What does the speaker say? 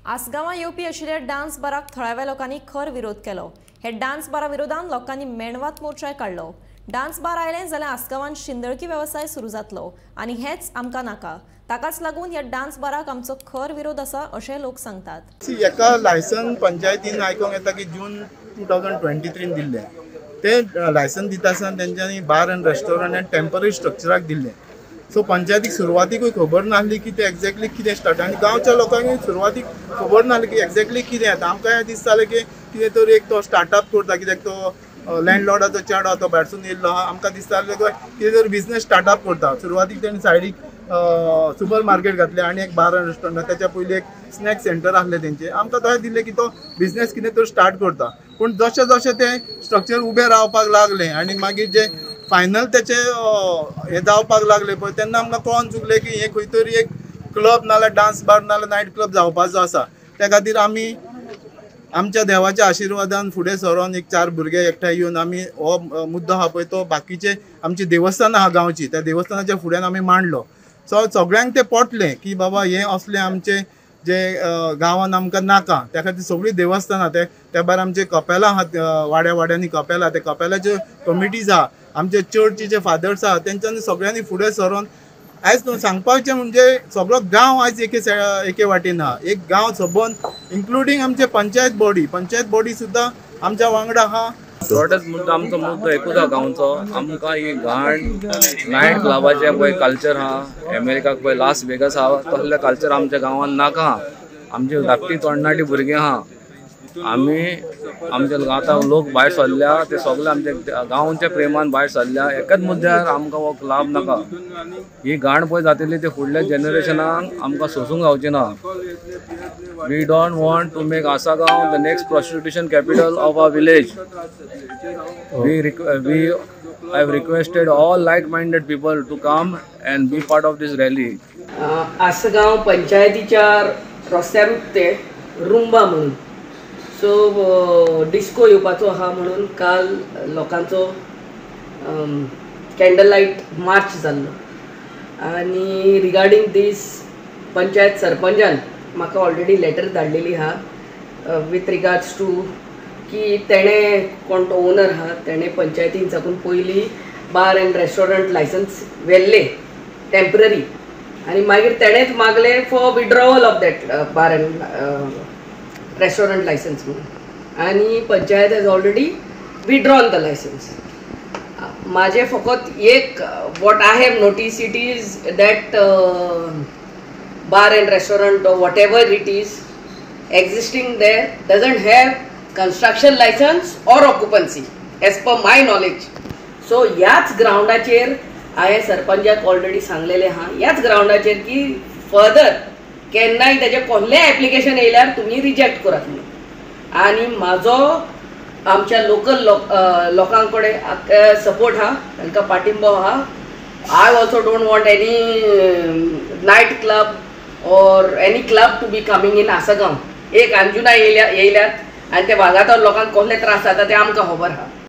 आसगांवां येवपी आशिल्ल्या डान्स बाराक थळाव्या लोकांनी खर विरोध केलो. हे डान्स बारा विरोधान लोकांनी मेणवात मोर्चाय काडलो. डान्स बार आयले जाल्यार आसगांवान शिंदळकी वेवसाय सुरू जातलो आनी हेच आमकां नाका. ताकाच लागून ह्या डान्स बाराक आमचो खर विरोध आसा अशें लोक सांगतात. एका लायसन पंचायतीन आयकोंक येता की जून 2023 दिल्लें, तें लायसन दिता आसतना तेंच्यांनी bar and restaurant and temporary स्ट्रक्चराक दिल्लें. सो पंचायतीक सुरवातीकूय खबर नासली की ते एक्झॅक्टली कितें स्टार्ट, आनी गांवच्या लोकांकूय सुरवातीक खबर नासली की एक्झॅक्टली कितें येता. आमकां दिसतालें की कितें तरी एक तो स्टार्टअप करता, कित्याक तो लँडलॉर्डाचो चेडो तो भायरसून येयल्लो आहा. आमकां दिसतालें कितें तरी बिजनेस स्टार्टअप करता. सुरवातीक तेणें सायडीक सुपर मार्केट घातलें आनी एक बार एंड रेस्टॉरंट, त्याच्या पयलीं एक स्नॅक सेंटर आसलें तेंचें. आमकां तशें दिसलें की तो बिजनेस कितें तरी स्टार्ट करता. पूण जशें जशें तें स्ट्रक्चर उबें रावपाक लागलें आनी मागीर जे फायनल तेचे हे जावपाक लागले पळय, तेन्ना आमकां कळोन चुकलें की हें खंय तरी एक क्लब नाल्यार डान्स बार नाल्यार नायट क्लब जावपाचो आसा. त्या खातीर आमी आमच्या देवाच्या आशिर्वादान फुडें सरोन एक 4 भुरगे एकठांय येवन आमी हो मुद्दो आहा पळय तो बाकीचे आमची देवस्थानां आहा गांवची, त्या देवस्थानाच्या फुड्यान आमी मांडलो. सो सगळ्यांक तें पटलें की बाबा हें असलें आमचें जे गांवान आमकां नाका. त्या खातीर सगळीं देवस्थानां त्या भायर आमचे कपेलां आहा, वाड्या वाड्यांनी कपेलां, त्या कपेलाच्यो कमिटीज आहा, आमचे चर्चीचे फादर्स आहा, तेंच्यांनी सगळ्यांनी फुडें सरोन आयज सांगपाचें म्हणजे सगळो गांव आयज एके वाटेन आहा. एक गांव सबंद इन्क्लुडींग आमचे पंचायत बॉडी, पंचायत बॉडी सुद्दां आमच्या वांगडा आहा. थोडोच मुद्दो आमचो मुद्दो एकूच आहा गांवचो. आमकां ही घाण नायट क्लबाचें पळय कल्चर आहा, अमेरिकाक पळय लास वेगस आहा, तसलें कल्चर आमच्या गांवांत नाका. आमची धाकटी तरणाटी भुरगीं आहा, आमी आमच्या आतां लोक भायर सरल्या ते सगळे आमच्या गांवच्या प्रेमान भायर सरल्या. एकाच मुद्द्यार आमकां हो क्लब नाका. ही घाण पळय जातली ते फुडल्या जनरेशनाक आमकां सोसूंक जावची ना. We don't want to make Assagao the next prostitution capital of our village. We have requested all like-minded people to come and be part of this rally. Assagao पंचायतीच्या रस्त्यारूच ते रुंबा म्हणून सो डिस्को येवपाचो आहा म्हणून काल लोकांचो कॅन्डल लायट मार्च जाल्लो. आनी रिगार्डींग दीस पंचायत सरपंचान म्हाका ऑलरेडी लेटर धाडलेली आहा विथ रिगार्ड्स टू की तेणें कोण तो ओनर आहा तेणें पंचायतीन साकून पयलीं बार एंड रेस्टॉरंट लायसन्स व्हेल्लें टेम्पररी आनी मागीर तेणेंच मागलें for withdrawal of that bar and restaurant licence म्हणून आनी panchayat has already withdrawn the licence. म्हाजें फकत एक what I have notice it is that bar and restaurant or whatever it is existing there doesn't have construction license or occupancy as per my knowledge. So ह्याच ग्रावंडाचेर हांवें सरपंचाक already सांगलेलें आहा, ह्याच ग्रावंडाचेर की फर्दर केन्नाय तेजें कसलेंय एप्लिकेशन येयल्यार तुमी रिजेक्ट करात म्हणून. आनी म्हाजो आमच्या लोकल लोकां कडेन सपोर्ट आहा, तांकां पाठिंबो आहा. I also don't want any night club or any club to be coming in Assagao. एक अंजुना येयल्यात आनी ते वागातोर लोकांक कसले त्रास जाता ते आमकां खबर आहा.